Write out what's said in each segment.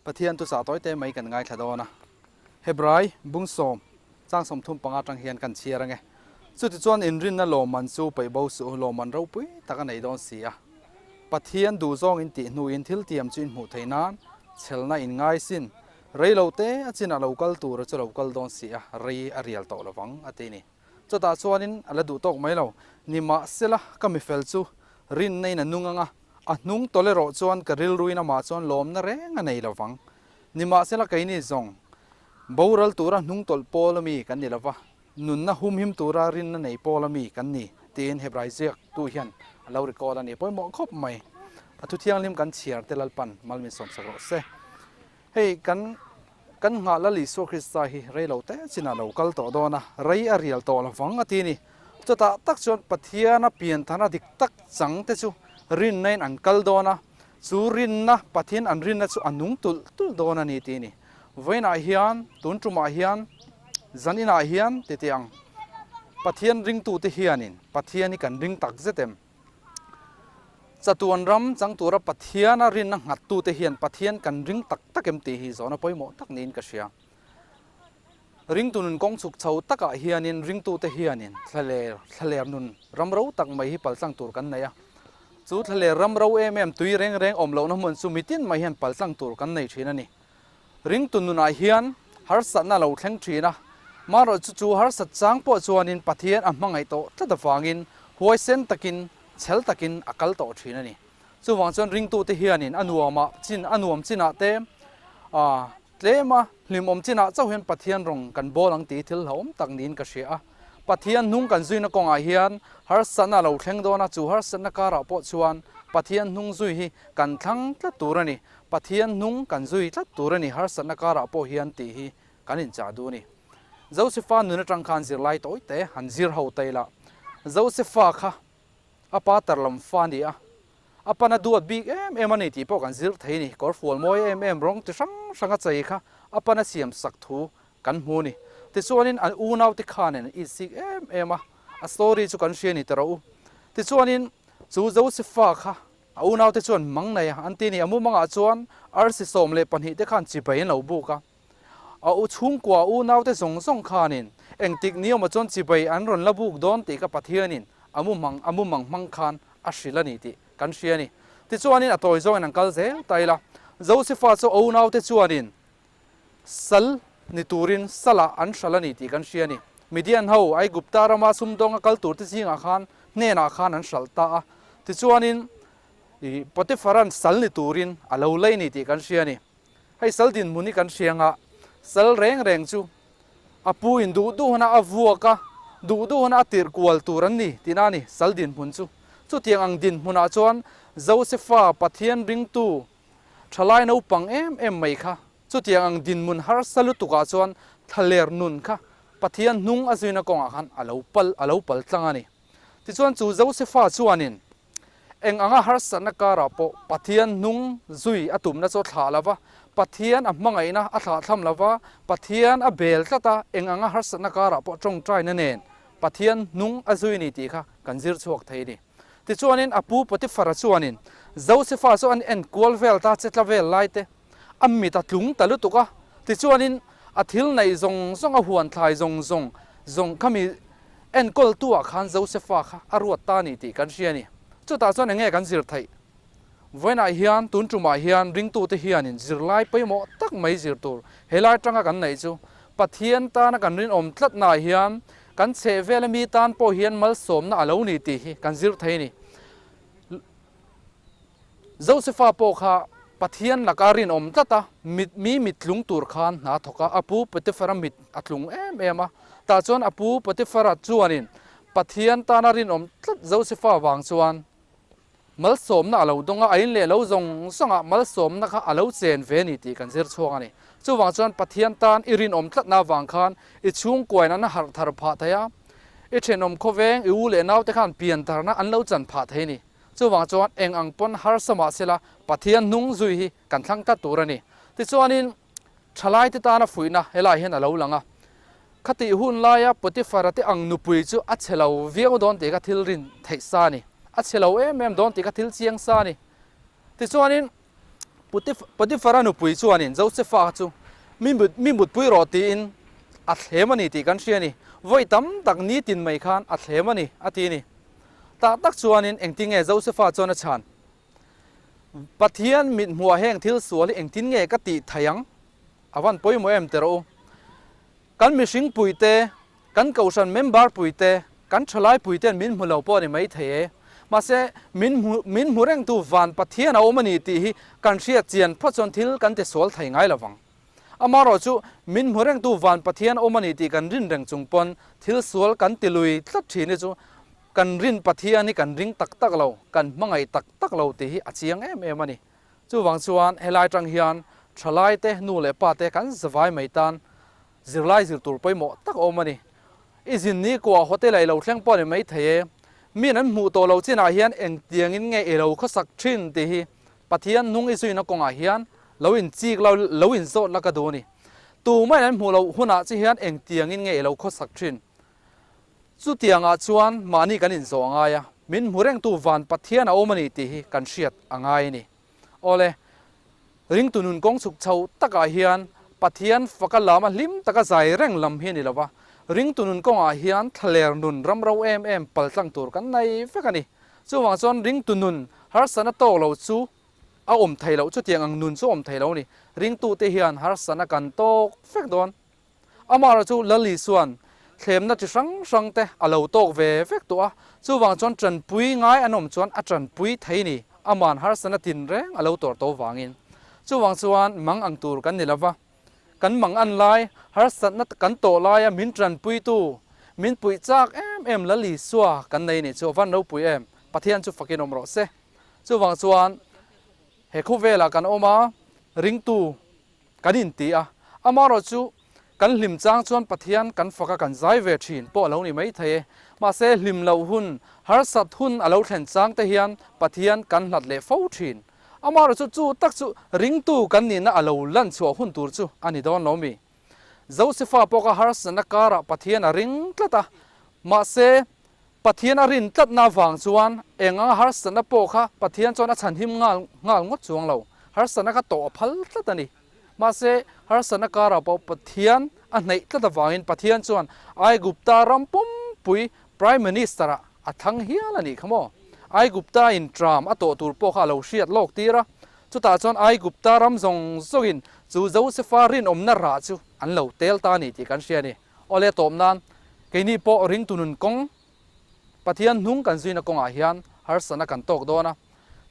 Pathian thuchah tawi te mai kan ngaithla dawn a. Hebrai bung sawm chang 35 atang hian kan chhiar ange. Chutichuan inrinna lawmman chu peih bo suh u, lawmman ropui tak a nei dawn si a. Pathian duhzawng in tih hnuin thil tiam chu in hmuh theih nan chhelna in ngai sin. Rei lo te a chinah lo kal tura chu lo kal dawn si a, rei a rial tawh lovang a ti ni. Chutah chuanin a la duh tawk mai lo. Nimahsela ka mifel chu rinna in a nung ang a, a hnung tawlh erawh chuan ka rilruin amah chuan lawmna reng a nei lovang. Nimahsela keini zawng boral tura hnung tawlh pawl ami kan ni lova, nunna humhim tura rinna nei pawl ami kan ni tiin Hebrai ziaktu hian a lo record a ni. Pawimawh khawp mai. A thu thianghlim kan chhiar te Lalpan mal min sawmsak rawh se. Hei kan kan nghah Lal Isua Krista hi rei lo te chinah lo kal tawh dawn a, rei a rial tawh lovang a ti a ni. Chutah tak chuan Pathiana pianthana dik tak chang te chu rinna in an kal dawn a, chu rinna, Pathian an rinna chu a nung tulh tulh dawn a ni ti a ni. Vawiinah hian, tun tumah hian, zan inah hian ti teh ang, Pathian ringtute hianin Pathian hi kan ring tak zet em? Chatuan ram chang tura Pathiana rinna nghattute hian Pathian kan ring tak tak em tih hi zawhna pawimawh tak niin ka hria. Ringtu nun kawng chhuk chho takah hianin ringtute hianin thlaler thlaler nun ram ro tak mai hi paltlang tur kan nei a. Chu thlaler ram ro em em tui reng reng awm lohna hmun chu mitin mai hian paltlang tur kan nei thin a ni. Ringtu nunah hian harsatna lo thleng thin a, marawh chu chu harsat chang pawh chuanin Pathian a hmangaih tawh tlat avangin huaisen takin, chhel takin a kal tawh thin a ni. Chuvang chuan ringtute hianin a nuamah chin, a nuam chinah te, tlema hlimawm chinah chauh hian Pathian rawng kan bawl ang tih thil hlauhawm tak niin ka hria a. Pathian hnung kan zuina kawngah hian harsatna a lo thleng dawn a, chu harsatna karah pawh chuan Pathian hnung zui hi kan thlang tlat tur a ni. Pathian hnung kan zui tlat tur a ni, harsatna karah pawh hian tih hi kan inchah duh a ni. Josefa nun atang khan zirlai tawi te han zir ho ta ila, Josefa kha a pa tarlam fa a ni a, a pana duat bik em em a ni tih pawh kan zir thei a ni. Kawr fual mawi em em rawng ti hrang hrang a chei kha a pana siam sak thu kan hmu a ni. Tichuanin an unaute khanin an itsik em em a, a story chu kan hria a ni ta rawh u. Tichuanin chu Josefa kha A unaute chuan mang nei a, an ti ni. A mumangah chuan arsi 12 te khan chibai an lo buk a. A u chhungkua unaute zawng zawng khanin engtik ni awmah chuan chibai an rawn la buk dawn tih kha Pathianin a mumang a mumang hmang khan a hrilh a ni tih kan hria a ni. Tichuanin a tawi zawngin an kal zel ta ila. Josefa chu a unaute chuanin sal ni turin salah an hral a ni tih kan hria a ni. Midian ho Aigupta rama sumdawnga kal turte zingah khan hnenah khan an hralh ta a. Tichuanin i Potiphara'n sal ni turin a lo lei ni tih kan hria a ni. Hei sal dinhmun hi kan hria anga sal reng reng chu a pu in duh duh huna a vuak a, duh duh huna a tirh kual tur an ni tihna a ni sal dinhmun chu. Chutiang ang dinhmunah chuan Josefa Pathian ringtu Thalai naupang em em mai kha chutiang ang dinhmun harsa lutukah chuan thlaler nun kha Pathian hnung a zuina kawngah khan a lo pal a lo pal tlang a ni. Tichuan chu Josefa chuanin eng anga harsatna karah pawh Pathian hnung zui a tumna chu a thlah lo va, Pathian a hmangaihna a thlah thlam lo va, Pathian a bel tlat a, eng anga harsatna karah pawh tawngtaina nen Pathian hnung a zui ni tih kha kan zir chhuak thei a ni. Tichuanin a pu Potifara chuanin Josefa chu an en kual vel ta che tla vel lai te a mit a tlung ta lutuk a, tichuanin a thil neih zawng zawng a huan thlai zawng zawng zawng khami enkawltu ah khan Josefa kha a ruat ta a ni tih kan hria a ni. Chutah chuan enge kan zir theih? Vawiinah hian tun tumah hian ringtute hianin zirlai pawimawh tak mai zir tur helai atanga kan neih chu Pathian tana kan rinawm tlatnaah hian kan chhehvela mi tan pawh hian malsawmna a lo ni tih hi kan zir thei a ni. Josefa pawh kha Pathian laka rinawm tlat a, mit mi mit tlung tur khan hna thawk a, a pu Potifara mit a tlung em em a. Tah chuan a pu Potifara chuanin Pathian tana rinawm tlat Josefa vang chuan Malsawmna a lo dawng a, a in leh lo zawng zawngah malsawmna kha a lo chen ve a ni tih kan zir chhuak a ni. Chuvang chuan Pathian tan i rinawm tlatna avang khan i chhungkuain an harh thar phah thei a, i thenawm khawveng, i u leh naute khan pian tharna an lo chan phah thei a ni. Chuvang chuan eng ang pawn harsa mah sela Pathian hnung zui hi kan thlang tlat tur a ni. Tichuanin thalaite tana fuihna helai hian a lo lang a, Khatih hun laia Potifara te ang nupui chu a chhe lo viau dawn tih kha thil rin theih sa a ni. A chhe lo em em dawn tih kha thil chiang sa a ni. Tichuanin, Potifara nupui chuanin Josefa chu mi mutpui rawh tiin a thlem a ni tih kan hria a ni. Vawi tam tak nitin mai khan a thlem a ni, a ti a ni. Tah tak chuanin engtin nge Josefa chuan a chhan? Pathian mithmuah heng thil sual hi engtin nge ka tih theih ang? A van pawimawh em ti rawh u. Kan mihring puite, kan kohhran member puite, kan thalai puite'n min hmu lo pawh a ni maithei e. Mahse, min hmu min hmu rengtu van Pathian a awm a ni tih hi kan hriat chian phawt chuan thil kan ti sual thei ngai lo vang. Amaherawh chu, min hmu rengtu van Pathian a awm a ni tih kan rin reng chung pawn thil sual kan ti lui tlat thin hi chu kan rin Pathian hi kan ring tak tak lo, kan hmangaih tak tak lo tih hi a chiang em em a ni. Chuvang chuan helai tang hian thalaite, nu leh pate kan zavai mai tan zirlai zir tur pawimawh tak a awm a ni. I zin ni kuah hotel ah i lo thleng pawh a ni mai thei e. Min an hmuh tawh lo chinah hian engtiangin nge i lo khawsak thin tih hi Pathian hnung i zuina kawngah hian lo inchik lo, lo inzawt la ka duh a ni. Tumah in an hmuh loh hunah che hian engtiangin nge i lo khawsak thin? Chutiangah chuan mahni kan inzawh a ngai a, min hmu rengtu van Pathian a awm a ni tih hi kan hriat a ngai a ni. Awle, ringtu nun kawng chhuk chho takah hian Pathian faka lama hlim taka zai reng lam hi a ni lo va, ringtu nun kawngah hian thlaler nun ram ro em em paltlang tur kan nei vek a ni. Chuvang chuan ringtu nun harsatna tawk lo chu a awm thei loh, chutiang ang nun chu a awm thei lo a ni. Ringtute hian harsatna kan tawk vek dawn. Amaherawh chu Lal Isua'n thlemna chi hrang hrang te a lo tawk ve vek tawh a, chuvang chuan tanpui ngai an awm chuan a tanpui thei ni, ama'n harsatna tinreng a lo tawr to vangin. Chuvang chuan mang ang tur kan ni lo va, kan mang an lai, harsatna kan tawh laia min tanpuitu, min puih chak em em Lal Isua kan nei nih chu a van ropui em, Pathian chu fakin awm rawh se. Chuvang chuan he khawvelah kan awm a, ringtu Kan inti a, amaherawh chu kan hlim chang chuan Pathian kan fak a kan zai ve thin pawh a lo ni mai thei e. Mahse hlim loh hun, harsat hun a lo thlen chang te hian Pathian kan hlat leh fo thin. Amaherawh chu chu tak chu ringtu kan nihna a lo lan chhuah hun tur chu a ni dawn lo mi. Josefa pawh kha harsatna karah Pathian a ring tlat a, mahse Pathian a rin tlatna avang chuan eng anga harsatna pawh kha Pathian chuan a chhanhim nghal nghal ngawt chuang lo. Harsatna kha tawh a phal tlat a ni. Mahse, harsatna karah pawh Pathian a hnaih tlat avangin Pathian chuan Aigupta ram pumpui Prime Minister ah a thlang hial a nih kha maw? Aigupta in tram a tawh tur pawh kha a lo hriat lawk tir a. Chutah chuan Aigupta ram zawng zawngin chu Josefa rinawmna rah chu an lo tel ta a ni tih kan hria a ni. Awle tawp nan, keini pawh ringtu nun kawng, Pathian hnung kan zuina kawngah hian harsatna kan tawk dawn a.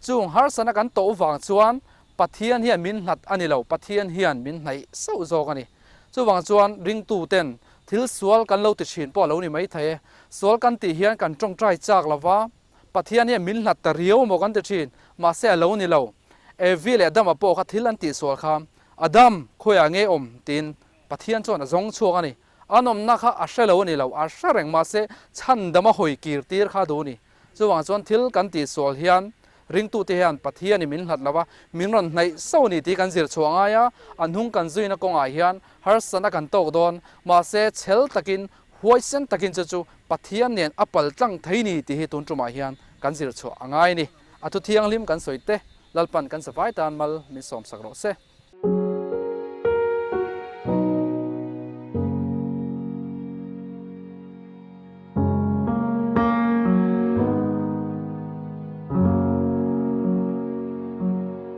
Chung harsatna kan tawh vang chuan Pathian hian min hlat a ni lo, Pathian hian min hnaih sauh zawk a ni. Chuvang chuan ringtu ten thil sual kan lo ti thin pawh a lo ni mai thei e. Sual kan tih hian kan tawngtai chak lo va, Pathian hian min hlat ta riau maw kan ti thin, mahse a lo ni lo. Evi leh Adama pawh kha thil an tihsual kha, Adam, khawiah nge awm? tiin Pathian chuan a zawng chhuak a ni. A nawmna kha a hre lo a ni lo, a hre reng mahse chhandam a hawi kir tir kha a duh a ni. Chuvang chuan thil kan tihsual hian ringtute hian Pathianin min hlat lo a, min rawn hnaih sauh a ni tih kan zir chhuah ngai a, a hnung kan zuina kawngah hian harsatna kan tawk dawn, mahse chhel takin, huaisen takin chu chu Pathian nen a pal tlang thei ni tih hi tun tumah hian kan zir chhuah a ngai a ni. A thu thianghlim kan sawi te, Lalpan kan savai tan mal min sawmsak rawh se.